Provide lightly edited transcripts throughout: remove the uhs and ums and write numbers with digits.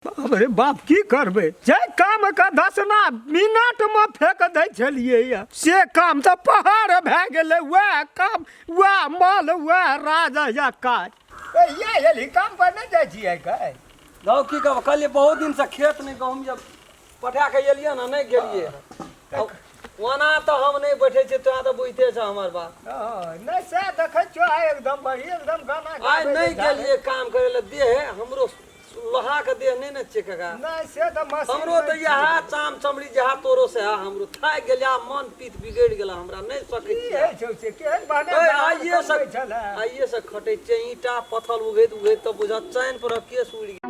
बाप रे बाप की करबै जे काम के दसना मिनट मे फेंक दै छलियै या से काम तऽ पहाड़ भए गेलै वएह काम वएह माल वएह राज या काज कहिया एलही काम पर नहि जाइ छियै काल्हि जाउ की कहब कहलियै बहुत दिनसँ खेत नहि गहूँम जब पठा कऽ एलियै ने नहि गेलियै हँ। ओना तऽ हम नहि बैठै छियै तोरा तऽ बुझिते छह हमर बात हँ, नहि सएह देखै छियौ आइ एकदम बढ़िया एकदम गाना आइ गाबै नहि जे जाबै। गेलियै काम करै लए देह हमरो लोहा के देह नहि ने छियै काका नहि से तऽ मशीन हमरो तऽ नहि इएह चाम चमड़ी जहाँ तोरो से है हमरो थाकि गेल आ मन पीत बिगड़ि गेल हमरा नहि सकै की छियै होइ छौ से केहन बहने ओए, दाम आइए से कमबै छलै आइए से खटै छियै ईंटा पत्थर उघैत उघैत तऽ बुझ चैन पर केस उड़ि गेल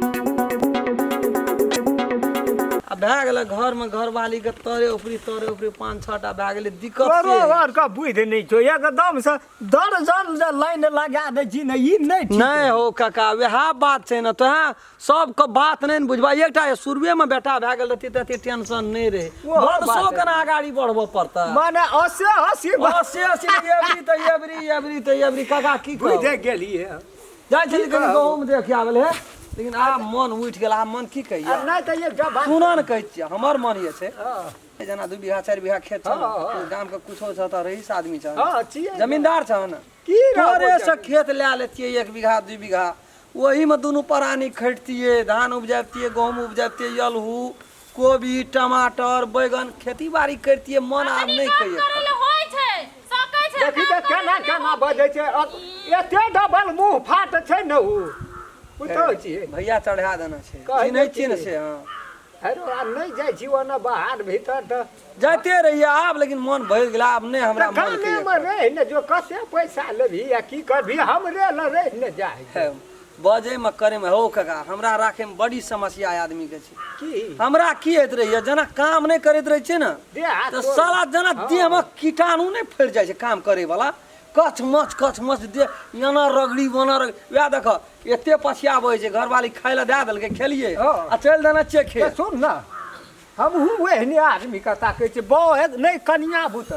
आ भए गेलै घरमे घरवालीके तरे ऊपरी तरे ऊपरी पाँच छओ टा भए गेलै दिक्कत तोरो से आर के बुद्धि नहि छौ एकदम से दर्जन जे लाइन लगा दै छी ने ई नहि ठीक नहि हो काका वएह बात छै ने तोहे सबके बात नहि ने बुझबा एकटा शुरुएमे बेटा भए गेल रहती तऽ एते टेंशन नहि रहै ओहो बात वंशो है। केना अगाड़ी बढ़बऽ पड़तै माने अस्सी अस्सी अस्सी अस्सी एबरी तऽ एबरी एबरी तऽ एबरी काका की कहब बुझे गेलियै जाइ छली कनि कहब? गहूँम देख आबल हे लेकिन आब मन उठि गेल आब मन की आ कहिया नहि तऽ एकटा बात सुनऽ ने कहै छियै हमर मन जे छै हँ जेना 2 बीघा 4 बीघा खेत छौ हँ, हँ। ने गाम के कुछो छौ तऽ रईस आदमी छौ हँ छियै जमींदार छौ ने की रहबो तोरे से जमीन? खेत लए लेतियै 1 बीघा 2 बीघा ओहीमे दुनू प्राणी खटितियै धान उपजबितियै गहूँम उपजबितियै अलहू कोबी टमाटर बैगन खेती बाड़ी करितियै मन आब कनि नहि काम कहियै करै लए होइ छै सकै छै देखी काम तऽ केना करै लए केना नहि बजै छै एते डबल मुँह फाट छै ने उ पुतहु छियै भैया चढ़ा देने छै कहै चिन्है छियै ने छियै। से हँ हेरो आ नहि जाइ छी ओना बाहर भीतर तऽ जाइते रहियै आब लेकिन मन भरि गेल आब नहि हमरा तऽ मन गामेमे कहियै रहि ने जो कते पैसा लेबही आ की करबही हमरे लग रहि ने जाइ हे, बजैमे करैमे हौ काका हमरा राखैमे बड़ी समस्या आदमीके छै की हमरा की होइत रहैए जेना काम नहि करैत रहै छियै ने देह हाथ तऽ तोड़- साला जेना हँ। देहमे कीटाणु नहि फड़ि जाइ छै काम करैवला कछ मछ कछ मछ देह एना रगड़ी ओना रगड़ी वएह देख एते पछिया बहै छै घरवाली खाय लए दए देलकै खेलियै हँ। आ चलि देने छियै तऽ खेत सुन ने हमहूँ ओहने आदमीके ताकै छी बौ नहि कनिया बुत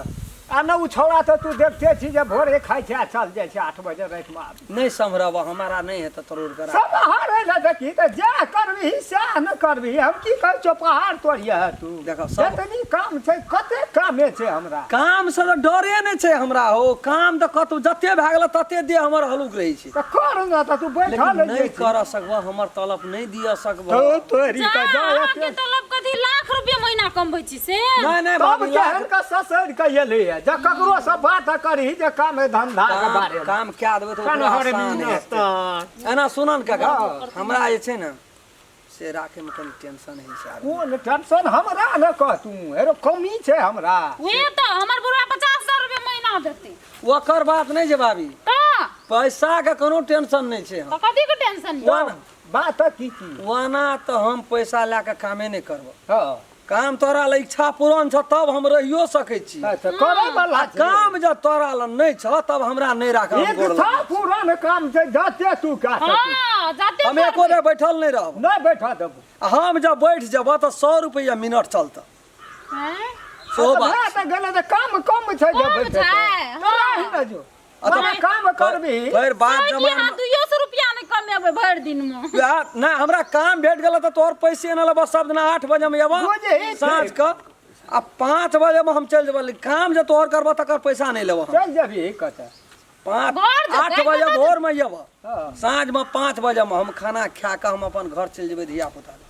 आ ने ओ छौड़ा तऽ तू देखते छी जे भोरे खाइ छै आ चल जाइ छै 8 बजे रातिमे आबै नहि सम्हरब हमारा नहि हेतै तोड़ करा सब हारे ने देखी तऽ जएह करबिही सएह ने करबिही हम की कहै छियौ पहाड़ तोड़िए तू देखो, सब- जतनी काम छै कते कामे छै हमरा काम से तऽ डरे नहि छै हमरा हो काम तऽ कतौ जते भए गेल तते देह हमर हलुक रहै छै तऽ कर ने तऽ तू बैठल लेकिन रहि नहि जाइ छी। कर सकबह हमर तलब नहि दिअ सकबह तो तोरी जा, के जा अहाँके एते तलब कथी लाख रुपया महीना कमबै छी से नहि नहि तब भाभी केहन के ससरि के एलैए जे ककरो से बात करही जे काम धंधा के काम बारे मे काम कए देबै तऽ ओकरो कनहर आसान हेतै मिनस्तर एना सुनऽ ने काका हँ। हमरा जे छै ने से राखैमे कनि टेंशन होइ छै आदमी। कोन टेंशन हमरा ने कह तू हेरो कमी छै हमरा उहे तऽ हमर बुढ़वा 50,000 रुपया महीना देतै ओकर बात नहि छै भाभी तऽ पैसाके कोनो टेंशन नहि छै तऽ कथी के टेंशन यऽ ओना बात की की ओना तऽ हम पैसा लए कऽ कामे नहि करब हँ काम तोरा लए इच्छा पूरण छौ तब हम रहियो सकै छी अच्छा करै वाला आ काम जब तोरा लए नहि छौ तब हमरा नहि राख हम गोड़ इच्छा लगै। पूरा काम छै जते तू कए सकी हँ जाते हम एको बेर बैठल नहि रहब नहि बैठा देबो आ हम जब बैठ जेबह तऽ 100 रुपैआ मिनट चलतऽ हैं? सेहो तऽ बात भए तऽ गेलै तऽ काम कम छै जे कम बैठे छै, तऽ रहि ने जो अच्छा, मने काम करबी फेर बात कहै कि जमा अहाँ 200 रुपया नहि कमेबै भरि दिनमे वएह नहि हमरा काम भेट गेल तऽ तोहर पैसे नहि लेबह सब दिना 8 बजे मे अयबह बुझही छै। साँझ के आ 5 बजे मे हम चलि जेबह लेकिन काम जे तोहर करबह तकर पैसा नहि लेबह हम। चलि जेबही कतऽ पाँच घर जेतै, 8 बजे कतऽ भोर मे अयबह हँ साँझ मे 5 बजे मे हम खाना खा कऽ हम अपन घर चलि जेबै धिया पुता लग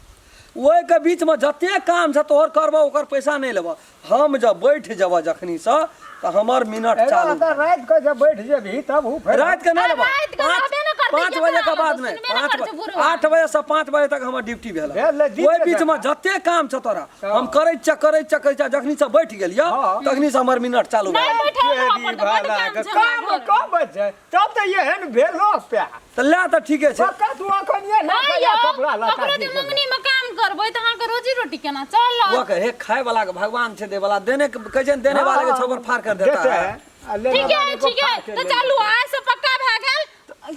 ओहिके बीच मे जते काम छै तोहर करबह ओकर पैसा नहि लेबह हम जब बैठ जेबह जखनीसँ तऽ हमर मिनट एना चालू तऽ राति कऽ जब बैठ जेबही तब उ फेर राति के नहि अरे लेबह राति के रहबे ने करतै, 5 बजे के केकरा बाद लग, नहि सुनबे ने पाँच करतै बुढ़वा। 8 बजे से 5 बजे तक हमर ड्यूटी भेल भेल, दिन ओहि के बीच मे जकाँ। जते काम छौ तोरा हँ। हम करैत छ करैत छ करैत छ जखनी से बैठ गेलियौ हँ। तखनी से हमर मिनट चालू भए नहि गेल। बैठल रहऽ तेरी पड़तै, बड्ड भला काम के छै हमरा काम घरमे। कम छै तब तऽ एहन भेलो प्या तऽ लए तऽ ठीके छै पक्का तू अखन ये ना नहि कहिया यौ, कपड़ा लत्ता ककरो की दिन केलक? मंगनी में काम करबै तऽ अहाँके रोजी रोटी केना चलत वो कहे खाए वाला के भगवान छै दे वाला देने के कहै छै ने, देने वाले के छबर फाड़ कर देता देते है हैं, आ लेने ठीक है वाले को ठीक है फाड़ के तऽ ले चलू आइ से पक्का भए गेल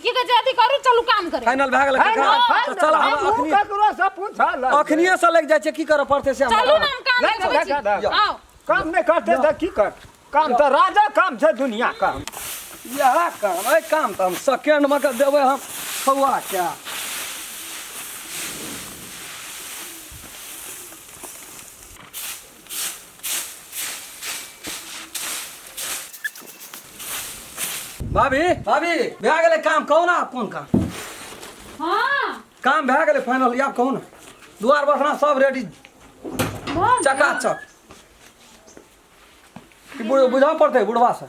की कहै छै अथी करू चलू काम करै फाइनल भए गेल फाइनल, काका फाइनल, तऽ चल हम हमहूँ अखनी ककरो से पूछल अखनिए से लागि जाइ छै की करऽ पड़तै से हमरा चलू ने हम काम नहि, नहि, देखबै छी देखा, देखा। आउ काम नहि करते तऽ की कर काम तऽ राजा काम छै दुनिया काम इएह काम एहि काम तऽ हम सेकेंडमे के देबै हम खौआ के भाभी भाभी भए गेलै काम कहू ने आब कोन काम हाँ काम भए गेलै फाइनल आब कहू ने दुआर बसना सब रेडी भऽ गेल। चकाचक ई बुझऽ पड़तै बुढ़वा से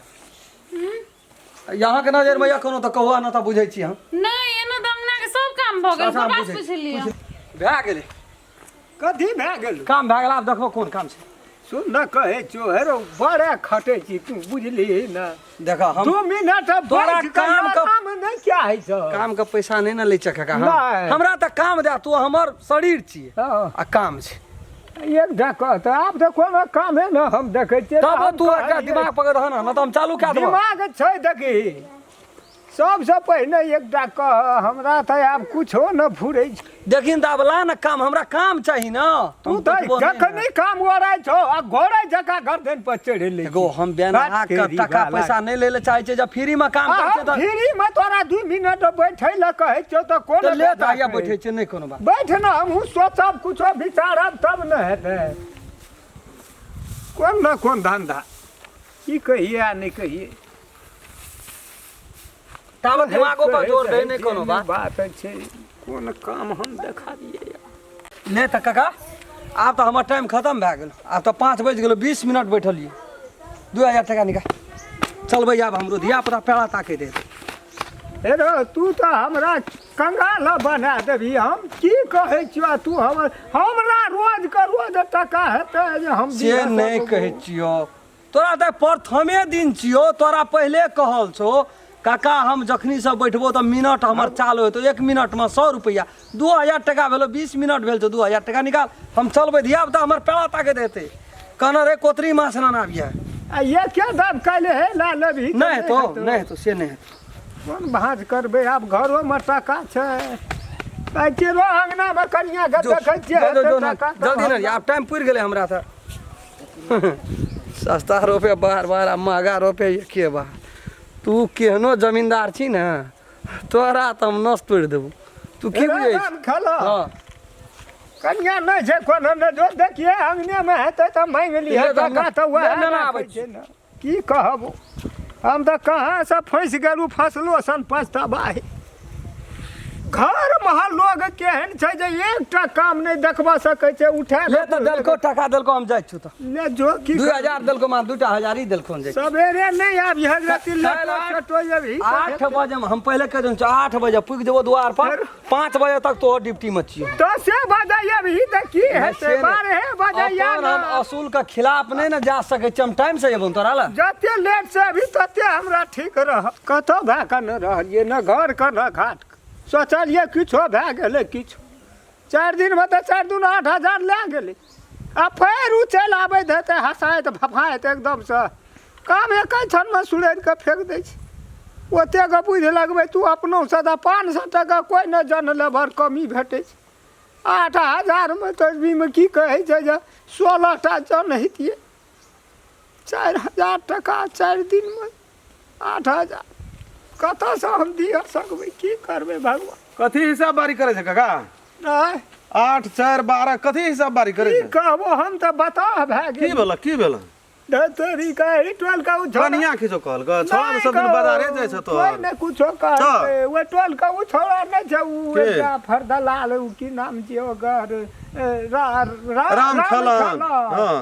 यहाँ के नजर में या कोनो तऽ कहुआ न तऽ बुझै छी हम नहि एना तऽ अंगना के सब काम भऽ गेल अच्छा, हम बुढ़वा से बुझै पूछि लिअ भए गेलै कथी भए गेल काम भए गेल आब देखबो कोन काम छै सुन न कहै छियौ हे रौ बड़े खटै छी तू बुझलिही ने देख हम 2 मिनट तोरा बैठ कऽ काम आराम नहि क्या होइ छौ काम के पैसा नहि ने लै छै काका हम नहि। हमरा तऽ काम दे तू हमर शरीर छियै हँ। आ काम छै एकटा कह तऽ आब तऽ कोनो कामे ने हम देखै छियै तऽ तब हम तू एकटा कहलियै, दिमाग पकड़ रह ने तऽ हम चालू कए देबो दिमाग छै देखी सबसँ पहिने एकटा कह हमरा तऽ आब कुछो न फुरै छै देखिन तऽ आब ला ने काम हमरा काम चाही ने तू हम तऽ बैठबो नहि ने। जखनी काम ओराइ छौ आ घोड़े जकाँ गर्दन पर चढ़ि लै एगो हम बेनहा के तेरी टका बाला। पैसा नहि लै लए चाहै छियै जब फ्री मे काम करै छियै तऽ फ्री में तोरा 2 मिनट बैठे लए कहै छियौ तऽ कोन तऽ ले तऽ बेजा आइया कहै? बैठै छियै नहि कोनो बात बैठ ने हमहूँ सोचब कुछो विचारब तब ने हेतै कोन न कोन धन्धा की कहिए आ नहि कहिए ताबत दिमागो पर जोर दे नहि कोनो बात बात छै कोन काम हम देखाबियै नहि तऽ काका आब तऽ हमर टाइम खतम भए गेल आब तऽ 5 बजि गेलो 20 मिनट बैठलियै 2000 टका निकाल चलबै आब हमरो धिया पुता पेड़ा ताकै दे हे रौ तू तऽ हमरा कंगाल बना देबही हम की कहै छियौ तू हमर हमरा रोज के रोज टका हेतै जे हम से दिअ नहि सकबो। कहै छियौ तोरा तऽ प्रथमे दिन छियौ तोरा पहिले कहल छौ काका हम जखनी से बैठबो तऽ मिनट हमर चालू हेतौ 1 मिनटमे 100 रुपैआ 2000 टका भेलो 20 मिनट भेल छौ 2000 टका निकाल हम चलबै धिया पुता हमर पेड़ा ताकैत हेतै कहने रे कोतरी माछ ना आबिहे आ एके दाम काल्हि हे ला लेबही तऽ नहि हेतौ हेतौ। नहि हेतौ से नहि हेतौ कोन भाँज करबै आब घरोमे टका छै आइ केरो अङ्गनामे कनियाके जो, देखै छियै जो, जो, हेतै जो, ने, टका तऽ जल्दी नहि आब टाइम पुरि गेलै हमरा तऽ सस्ता रोपे बाहर बाहर आ महगा रोपे एके बार तू केहनो जमींदार छी ने तोरा तऽ हम नस तोड़ि देबौ तू की बुझै छी राम खेलऽ हँ कनिया नहि छै कोनो ने जो देखिए अङ्गनेमे हेतै तऽ माँगि लिहे ले तऽ हम टका तऽ वएह ले ने राखै आबै छै ने की कहब हम तऽ कहाँसँ फँसि गेलहुँ फसलो सन पछताबाही घर महल लोग केहन छै जे एकटा काम नहि देखबा सकै छै उठा ले तऽ देलको टका देलको हम जाइ छी तऽ ले जो की 2000 देलको मान दूटा हजारी देलको हम जाइ छी। सवेरे नहि आबी हजरत काल्हि लेटो अभी 8 बजे हम पहिले कहि देने छियौ 8 बजे पुगि जेबो दुआर पर 5 बजे तक तोहर ड्यूटी में छियौ 10 बजे अभी तऽ की हेतै 12 बजे अपन हम असूल के खिलाफ नहि ने जा सकै छी हम टाइम से एबौ तोरा लए जते लेट से अभी तते हमरा ठीक रह कतौ भए कऽ नहि रहलियै ने घर के ने घाट के। सोचलियै किछो भए गेलै किछु 4 दिनमे तऽ चारि दून 8000 लए गेलै आ फेर ओ चलि आबैत हेतै हँसाइत फफाइत एकदमसँ काम एकै क्षणमे सुड़ैर कऽ फेक दै छै ओतेक बुझि लगबै तू अपनो से तऽ 500 टका कोइ नहि जन लेबर कमी भेटै छै 8000मे तऽ ओहिमे की कहै छै जे 16 टा जन हेतियै 4000 टका 4 दिनमे 8000 कतऽसँ हम दिअ सकबै की करबै भगवान कथी हिसाब बारी करै छै काका नहि 8 4 12 कथी हिसाब बारी करै की छै कहबो हम तऽ बताह भए की गेल भेल की भेल तोरी का एहि टोल का उ छोड़ा कनिया किछो कहलक छोड़ा तऽ सब दिन बाजारे जाइ छ कोइ तोहर नहि कुछो कहलकै ओहि टोल का उ छोड़ा नहि छै उ के? एकटा फरदलाल उ की नाम छियै ओकर ए, राम खेलन खेलन। हँ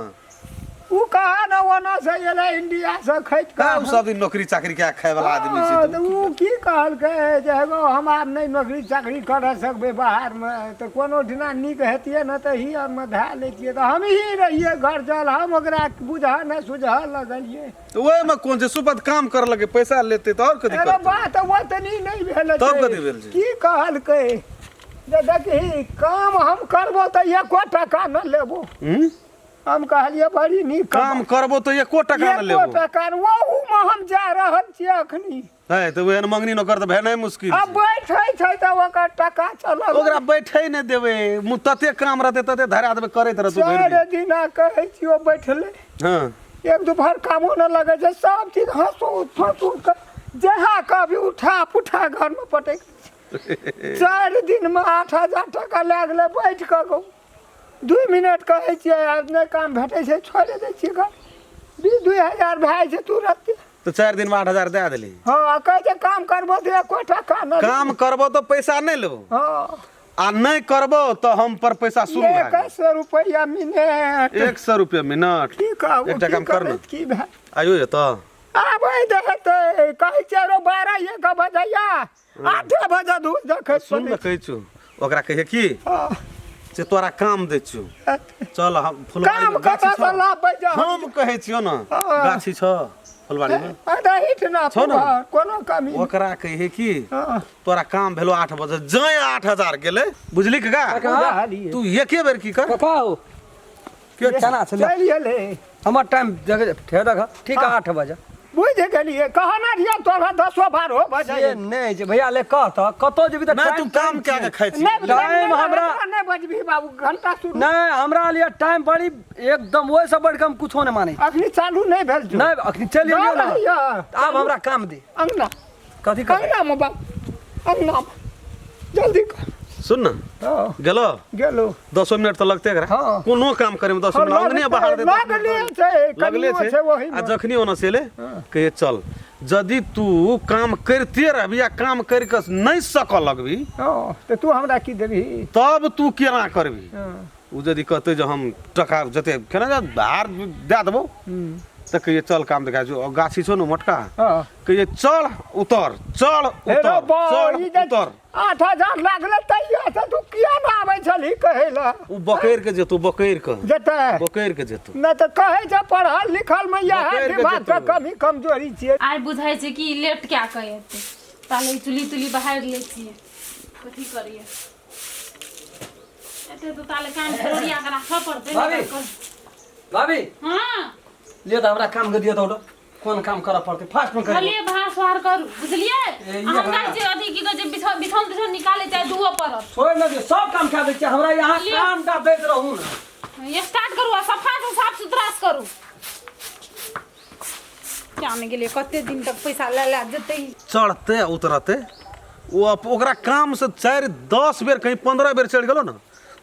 उ कहाँ ने ओना से एलै इंडिया से खैत का उ सब दिन नौकरी चाकरी के खाय वाला आदमी छै हँ, तऽ उ की कहलकै जे एगो हम आब नहि नौकरी चाकरी कर सकबै बाहरमे तऽ कोनो दिना नीक हेतियै ने तऽ ही आरमे धए लैतियै तऽ हमही रहियै घर चल हम ओकरा बुझऽ नहि सुझऽ लगलियै तऽ ओहिमे कोन छै सुपत काम कर लगे पैसा लेतै तऽ आओर कथी अरे करतै बात ओतनी नहि भेल तब छै। कथी भेल छै? की कहलकै जे देखही काम हम करबो तऽ एको टका नहि लेबो हूँ? हम कहलियै बड़ी नीक काम करबो तऽ एको टका नहि एको लेबो टका नहि। ओहूमे हम जा रहल छियै अखनी है तऽ ओहन मंगनी नौकर तऽ भेनाइ मुश्किल आ छै बैठै छै तऽ ओकर टका चलल ओकरा बैठे नहि देबै मुँह तते काम रहतै तते धरा देबै करैत रहतौ भरि चारि दिन दिना कहै छियौ बैठले हँ एक दुपहर कामो नहि लगै छै सब चीज हँसू फँसू कऽ जहाँ कभी उठा पुठा घरमे पटकि दै छै। 4 दिनमे 8000 टका लए गेलै बैठ कऽ गौ 2 मिनट कहै छियै आब नहि काम भेटै छै छोड़ि दै छियै घर 20 2000 भए जाइ छै तुरन्ते तऽ 4 दिन में 8000 दए देली। हाँ, कहै छै काम करबो तऽ एको टका नहि। काम करबो तऽ पैसा नहि लेबो। हाँ। आ नहि करबो तऽ हम पर पैसा शुरू भए गेल। 100 रुपैआ मिनट। 100 रुपैआ मिनट। की कहू, एकटा काम की कर न। करैत की भए। आइयो जेतऽ? आबै देतै, कहै छै रो 12 1 बजैया, 8 बजे दूध देखै। सुन ने, कहै छौ ओकरा कहिए की हाँ। से तोरा काम दै छियौ, चल हम फुलवाड़ी काम में गाछी कतऽ छौ। से लाबै जा? हम कहै छियौ ने, हाँ। गाछी छौ फुलवाड़ी में? अरे ना छौ ने? कोनो कमी नहि। ओकरा कहिए की हाँ। तोरा काम भेलो 8 बजे, जै 8000 गेलै, बुझली का? बुझलियै। तू एके बेर की कर। काका हो के केना छलै? चलि गेलै। हमर टाइम देख, ठेर देख, ठीक 8 बजे। बुझि गेलियै, कहना रहियै तोरा 10 12 बजे। से नहि छै भैया, ले कह तऽ कतौ जेबी तऽ नहि, तू टाइम काम कए के खाइ छी। नहि, टाइम हमरा- नहि बजबही बाबू, घंटा शुरू। नहि, हमरा लिए टाइम बड़ी एकदम ओहिसँ बढ़ि कऽ हम कुछो नहि मानै छी। अखनी चालू नहि भेल छौ। नहि, अखनी चलि एलियौ ने। रहैया। आब हमरा काम दे। अंगना। कथी कर? अंगना में बाबू, अंगना में जल्दी कर। सुन ने। हाँ। गेलो? गेलो। 10 मिनट तऽ लगतै एकरा। हाँ। कोनो काम करे में 10 मिनट, अंगने बाहर दे, 10 मिनट लगले छै, लगले कनियो छै। छै ओही आ मे। जखनी ओना से एलै, कहिए चल, यदि तू काम करिते रहबी आ काम करि कऽ नहि सकऽ लगबी, हाँ, तऽ तू हमरा की देबही? तब तू केना करबी? हाँ। ओ यदि कहतै जे हम टका जते केना जा हार दए देबौ, तऽ कहिए चल काम देखा छौ। गाछी छौ ने मोटका? हाँ। कहिए चल उतर, चल हे उतर, रो बा, चल ई जे उतर। 8000 लागलै तैयो से तू किया ने आबै छलही कहै लए? ओ बकैर के जेतौ, बकैर के जेतै, बकैर के जेतौ। नहि तऽ कहै छै पढ़ल लिखल मे इएह बकैर के दिमाग के जेतौ। कमी कमजोरी छियै। आइ बुझाइ छै कि लेट कए कऽ एतै, ताले चुल्ही तुल्ही बहारि लै छियै। कथी करियै, एते तऽ ताले काम ओरिया कऽ राखऽ पड़तै ने। भाभी। भाभी। हाँ। ले तऽ हमरा काम के दिअ तऽ, कोन काम करऽ पड़तै फास्ट में करियौ। कहलियै भास वार करू, बुझलियै? ए, ई आ हम हमरा- जाइ छियै, अथी की कहै छै, बिछौन बिछौन तिछौन निकालै चाहे धुअ पड़त। छोड़ि नहि दियौ, सब काम कए दै छियै, हमरा यहाँ लिअ। काम टा दैत रहू ने। स्टार्ट करू आ सफा से साफ सुथरा से करू। क्या नहि गेलियै, कते दिन तक पैसा लए लए जेतै। चढ़ते आ उतरते ओ ओकरा काम से 4 10 बेर कहीं 15 बेर चढ़ि गेलो ने,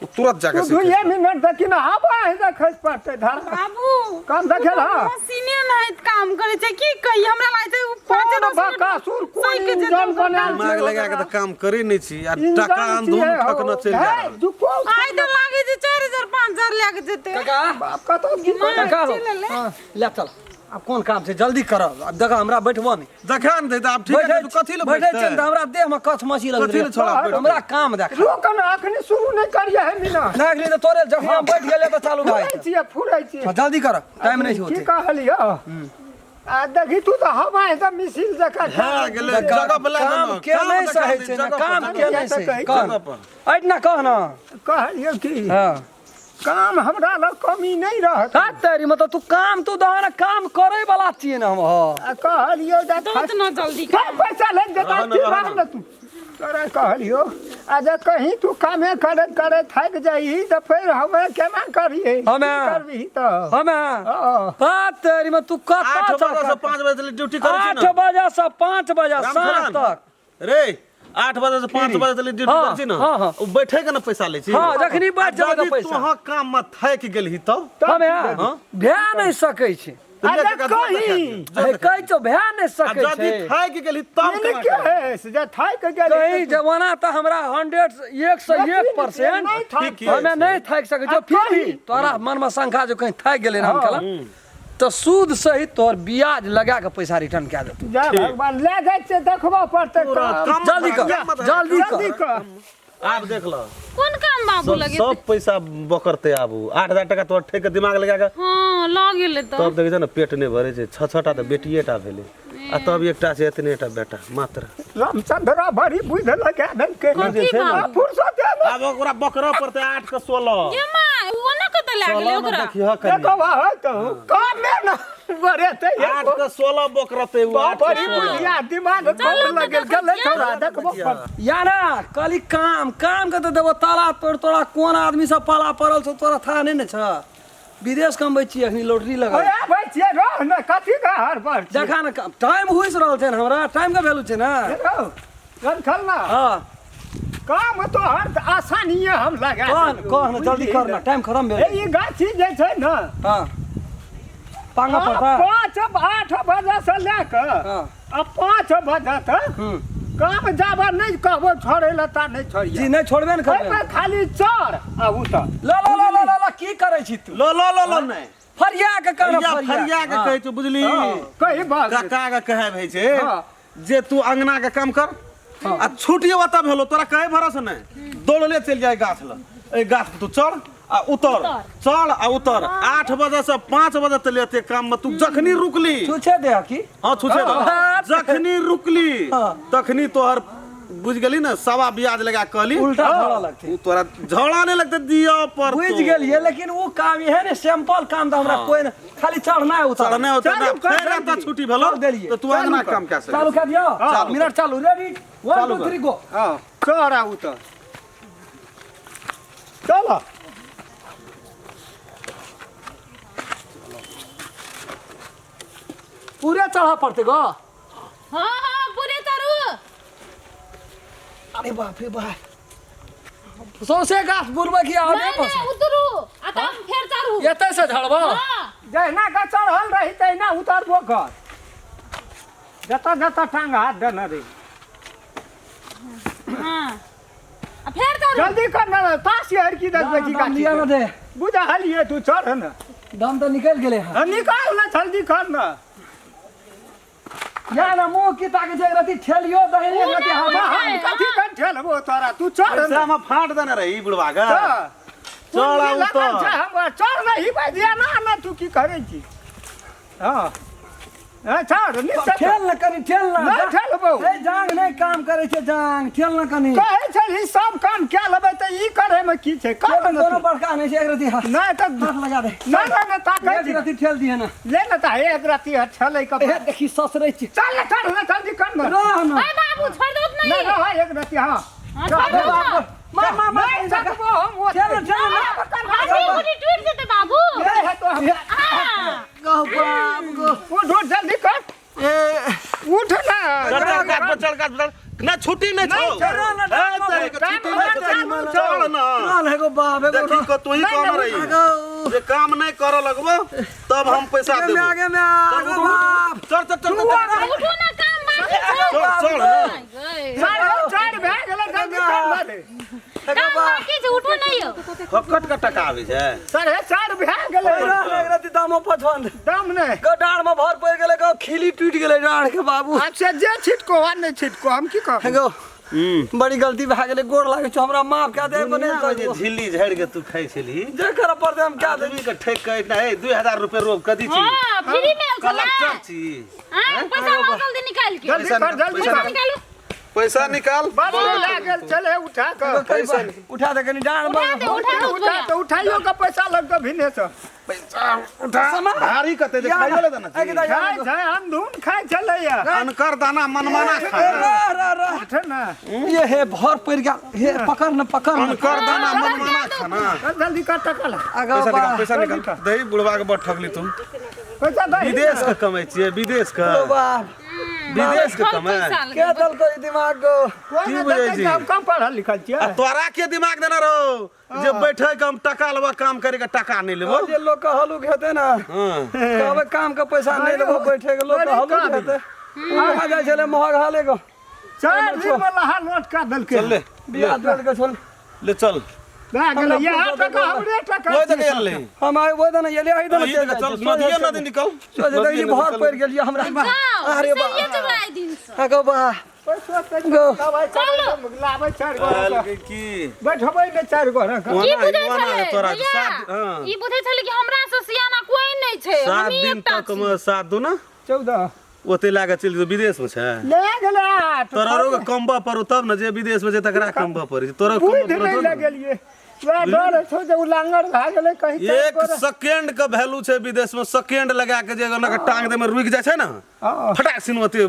ओ तुरंत जाके तू सीख 2 जेतौ। मिनट देखी ने, हवा है खसि पड़तै धर। बाबू। काम देखे रहा? मशीने नहि काम करै छै, की कही, हमरा लागै छै उ पाँच कोन 10 मिनट बकासुर कोन सैक जेतै इंजन ओकर बनायल काम। दिमाग छै लगा के ओकरा? तऽ काम करै नहि छी आ इंजन टका अंधुन छियै हौ। ठकना चलि जा हे, रहल। दुको आइ तऽ लागै छै 4000 5000 लए के जेतै। काका। बाप कतौ की माँ, काका हो। चलि एलै। ले चल, आब कोन काम छै, जल्दी करब। आब देखऽ, हमरा बैठबो नहि। देखा ने दे तऽ आब ठीक बैठै है, तू कथी लए बैठै बैठतै? छियै ने तऽ हमरा देहमे कछ मसी लगै। कथी लए छोड़ा बैठतै? हमरा काम देख। रुक ने, अखनी शुरू नहि करियै है मीना। नहि, अखनी तऽ तोरे जखनी हम बैठ गेलियै तऽ चालू भए फुरै जेतै। छियै, फुरै छियै। हँ, जल्दी कर, टाइम नहि छै की ओते। कहलियै? आ देखी, तू तऽ हवा है तऽ मिसिल जकाँ। भए गेलै, जगह पर लए काम जाना। के काम नहि देखा सहै दे, छै ने, जगह पर काम लए के नहि तऽ सहै कहै कह जगह पर। एहिठिना कह ने। कहलियै की? हँ। काम हमरा लग कमी नहि रहत। हँ तेरी, मतलब तू काम तू दह ने, काम करे वाला छियै ने हम। हँ। आ कहलियौ जे दौत न जल्दी। सब पैसा ले जेता। रहऽ न, की रहऽ बात न। ने तू तोरा कहलियौ, आ जे कहीं तू कामे करैत करैत थाकि जाइही तऽ फेर हमे केना करियै? हमे? की करबिही तऽ? हमे? हँ। हँ तेरी, में तू 8 कतऽ बजे से छह? 5 बजे तक ड्यूटी करै छी 8 ने बजे से 5 बजे राम साँझ खेलान। तक। रे, 8 बजे से 5 बजे तक ड्यूटी हाँ, करै छी ने? हाँ, हाँ। ओ बैठे के ने पैसा लै छी? हाँ, जखनी बैठ जेबै तऽ यदि पैसा। तू अहाँ काम में थाकि गेलही तब हमे हाँ? भए नहि सकै छै। तऽ ले अरे टका दो कहीं। देखा दियौ, जो हे देखा कहै छौ भए नहि आ सकै यदि छै। थाकि गेलही तब यानी केना के करबै? है से जे थाकि गेली कहीं जमाना तऽ हमरा 101% नहि थाकि। ठीक हमे नहि थाकि सकै छौ। आ फिर भी कहीं। तोरा मनमे शंका जो कहीं थाकि गेलै राम खेला तऽ सूद सहित तोहर ब्याज लगा के पैसा रिटर्न कए देतौ। जय भगवान, ले जाइ छियै, देखबऽ पड़तै काम। कम जल्दी कर, कम मत- जल्दी जल्दी कर। कर। आब देख ल। कोन काम बाबू सब लगे? सब पैसा बकरते। आबू 8000 टका तोहर ठेक के दिमाग लगा के हाँ, लऽ गेलै तऽ। तब देखै छै ने, पेट नहि भरै छै। 6 6 टा तऽ बेटिए टा भेलै आ तब एकटा छै, एतने टा बेटा मात्र। रामचंद्र बड़ी बुझि लगा देलकै। कथी बाबू? फुर्सत है ने। आब ओकरा बकरऽ पड़तै 8 के 16। ये माँ, ओ ने कतऽ लए गेलै 16 मे ओकरा? देखिहऽ कनी। देखो है तो कामे न बरेते। 8 के 16 बकरतै ओ, 8 के बड़ी 16। बुझिया दिमाग कम लगे गेलै छौड़ा, देखबो पड़तै। या ना कहली काम काम के तऽ देबो ताला तोड़। तोरा कोन आदमी सब पाला पड़ल छौ, तोरा था नहि ने छ। विदेश कमबै छी अखनी लॉटरी लगा। ओए आबै छियै, रह ने, कथी के हड़बड़ छै? देखा ने, टाइम हुइस रहल छै ने, हमरा टाइम के वैल्यू छै ने। रौ, रखल ना। हँ। काम तो हर आसानीये हम लगा कह देबै, कह ने, जल्दी बुझलिही कर ने, टाइम खत्म हे भेल। ई गाछी जे छै ने, हँ। पांगा पड़ता। 5-8 बजे से लए कऽ हाँ। आ 5 बजे तक काम जाबा नहीं कहबो छोड़े ला ता नहीं छोड़िए। जी नहीं छोड़बे ने करबे। एहिमे खाली चढ़ आ उतर। ला ला ला ला ला, ला की करै छी तू? लो लो लो लो नहीं फरिया के कर, फरिया फरिया के कहै छौ बुझली। कही बात काका के कहै भै छै हाँ। जे तू अंगना के काम कर आ छुट्टी ओतऽ भेलो तोरा कहे भरोसा नहीं, दौड़ले चलि जाय गाछ लग, एहि गाछ पर तू चढ़ आ उतर, चढ़ आ उतर। 8 बजे से 5 बजे तक लेते काम में तू जखनी रुकली, छुछे दे की? हाँ छुछे दे, जखनी रुकली हाँ। तखनी तोहर बुझ गेली ना सवा ब्याज लगा कहली उल्टा झोड़ा लगते, उ तोरा झोड़ा नहीं लगते दिया पर बुझ गेलिए। लेकिन वो काम है ने सैंपल काम तो हमरा कोई न, खाली चढ़ना है उतरना। चढ़ना उतरना, चालू कर फेर देलिए। एतऽ छुट्टी भेलो कर देलिए। तो तू अंगना काम कै सकै चालू कर दियो, चालू मिनट चालू, रेडी 1 चालू 2 कर। 3 गो। हाँ चढ़ आ उतर, चलो पूरे चढ़ा पड़ते गो। हाँ हाँ पूरे चढ़ू। अरे बाप रे बाप, सौंसे गाछ बुलबै की आगे नहीं बस नहीं उतरू आ तब फेर चढ़ू। एतै से झड़बो। हाँ जहिना के चढ़ल रही तहिना उतरबो कर, जतऽ जतऽ टांग हाथ देने रही। हाँ आ फेर चढ़ू। जल्दी कर ना, ताश यार की 10 बजे दम गाछी लिया ना दे, बुझलिए तू चढ़ ना, दम तो निकल गेलै हँ। हाँ, निकाल ना जल्दी कर ना। या ना मुँह की ताके जे रति ठेलियो दहिने उ रति ना, हाथ। उ ना। हम कथी कर ठेलबो तोरा, तू चढ़ ना। पैसा में फाट देने रही बुढ़वा के। चढ़। चढ़ आ लगल उतर। छै हमरा, चढ़ नहीं बाजिया ना ना, तू की करै छी? हाँ हाँ, चढ़ निश्चय ठेल ना कनी, ठेल ना। नहीं ठेलबो। ए जांग नहीं काम करै छै, जांग ठेल ना कनी। कहै छै ई सब काम कए लेबै तऽ ई करै मे की छै? कर कोनो ना तू। बड़का नहीं छै, एक रति हाथ नहीं तऽ हाथ लगा दे। नहीं नहीं नहीं ताकै एक छी। रति ठेल दिहे ना। ले ना तऽ एक रति ठेलै के ए देखी ससरै छी। चल ना, चढ़ ना जल्दी कर ना। रह ना। ए बाबू छोड़ दो नहीं नहीं। रह एक रति। हाँ हाँ छोड़ अरे दो। बाप रे। मार मार मार नहीं सकबो हम ओते। ठेल ठेल ना। हड्डी उड्डी टूट जेतै बाबू। नहीं है तो हम हाँ गो बाप गो। उठ उठ जल्दी कर, ए उठ ना। चढ़ चढ़ गाछ पर चढ़, गाछ पर चढ़। ना छुट्टी नहीं नहीं, छौ। चढ़ ना, ए, तेरे के छुट्टी नहीं छौ। चालू चढ़ ना। ना हेगो बाप हेगो। देखी को तू ही नहीं, कहने नहीं, रही गो। जे काम नहीं करे लगबो तब हम पैसा आगे देबो। आगे में आगे बाप। चढ़ चढ़ चढ़ चढ़ उठू ना, काम बाकी छै। चढ़ चढ़ ना। गए। 4:30 भए गेलै, जल्दी कर ना रे। काम बाकी छै, उठू नहीं यौ। फकट के टका आबै छै। 4:30 भए गेलै। रह एक रति दामो पछवन। दम नहि। गो डाँड़ में भर पड़ि गेलै गो, खिली टूटि गेलै डाँड़ के बाबू। आब से जे छिटको आ नहि छिटको हम की कहब? हेगो बड़ी गलती भए गेलै, गोड़ लागै छौ हमरा, माफ कए दे। बने दुनिया में जे झिल्ली झाड़ि के तू खाइ छलही, जे करऽ पड़तै हम कए देबै। आदमी के ठेक के इतना ए 2000 रुपए रोप कदी छी। हाँ फ्री में आयल छलै। कलेक्टर छी। हाँ पैसा लाओ जल्दी निकाल के। जल्दी कर, जल्दी पैसा कर। निकालू। पैसा निकाल। बड़ लागल चले उठा कऽ। पैसा उठा दे कनी डाँड़ उठा में। दे, उठा दे उठा भैया। तऽ उठाइयो के पैसा लगतौ भिने से। पैसा उठा। भारी कते जे खाइयो ले देना छी। खाइ छै अंधुन खाइ छलैया। अनकर दाना मनमाना खा। रह रह रह। उठ ना। ये हे भर पड़ि गेल, हे पकड़ न पकड़ न। अनकर दाना मनमाना खाना। चल जल्दी कर टका ला। आगा पैसा निकाल, बा। पैसा निकाल। दही बुढ़वा के बड़ ठगली तू। पैसा दही। विदेश के कमै छियै, विदेश के। बाप विदेश के सब कमै। पैसा लगे। के दलको ई दिमाग गो? कोइ की नहि बुझै देखै छी? छै, हम कम पढ़ल लिखल आ छियै। तोरा के दिमाग देने रहो जे बैठे के हम टका लेबो, काम करे के टका नहीं लेबो। जे लोग के हलुक हेतै ना, हाँ। कहबै काम के पैसा नहीं लेबो, बैठे के लोग के बड़ी हलुक काबिल। हेतै। उ भए जाइ छलै महग हाले गो। 4 दिन में लहा नोट कऽ देलकै। चल ले, बियाह जोड़ के छोड़। ले चल। भए गेलै, हमरा इएह पूजा टका देबै। हमरे टका कोई छी। जगह एलै। हम आइ ओहि दने एलियै, एहि दने ई चलि जगह जाइ चल, छियै। नदिये नदी निकल। सोझे देखै छी भर पड़ि गेलियै हमरा। जाओ, अरे बा। बिसरिये जेबै आइ दिन से। आगो बा। पैसो तैसो गो। लाबै चारि लाबै चारि गोरा के। की बैठबै ने चारि गोरा के। की ओना बुझै ओना छलै तोरा भैया? सात हाँ। ई बुझै छलै कि हमरा से सियाना कोई नहीं छै, 7 हमही दिन एकटा तक छी। में 7 दूना 14 ओते लागे चलि जेतौ, विदेश में छै। ले गेलै 8। तोरा रोग कमबऽ पड़ौ तब ने, जे विदेश में छै तकरा कमबऽ पड़ै छै। तोरा बुद्धि कमबऽ नहि पड़ौ तब ने। लगेलियै, वएह डर छौ जे ओ लांगर भए गेलै कहीं चारि एक गोरा। सेकेंड के वैल्यू छै विदेश में, सेकेंड लगा के जे ओना के टांग दे में रुकि जाइ छै ने, हँ। फटाक सिन ओते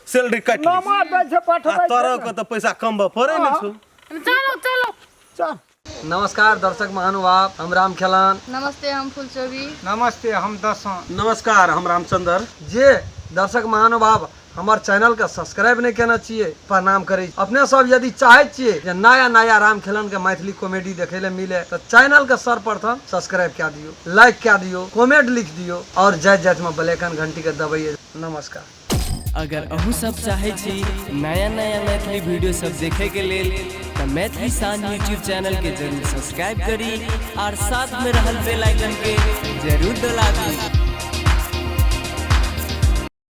सैलरी काटि लै छै। नमर दै छै आ पठबै छै तोरा ने। के तऽ पैसा कमबऽ पड़ै नहि छौ। चलो चलो। चल। नमस्कार दर्शक महानुभाव, हम राम खेलान। नमस्ते, हम फुलचोबी। नमस्ते, हम दसों। नमस्कार, हम रामचंद्र। जे दर्शक महानुभाव हमर चैनल के सब्सक्राइब नहीं केने छियै, प्रणाम करै छी। अपने सब यदि चाहै छियै जे नया नया राम खेलन के मैथिली कॉमेडी देखे ले मिले तऽ चैनल के सर्वप्रथम सब्सक्राइब कए दियौ, लाइक कए दियौ, कमेंट लिख दियौ और जाइत जाइत में बेल आइकन घंटी के दबैयै। नमस्कार। अगर अहूँ सब चाहै छी नया नया मैथिली वीडियो सब देखे के लेल तऽ मैथिली शान यूट्यूब चैनल के जरूर सब्सक्राइब करी और साथ में रहल बेल आइकन के जरूर दबा दी।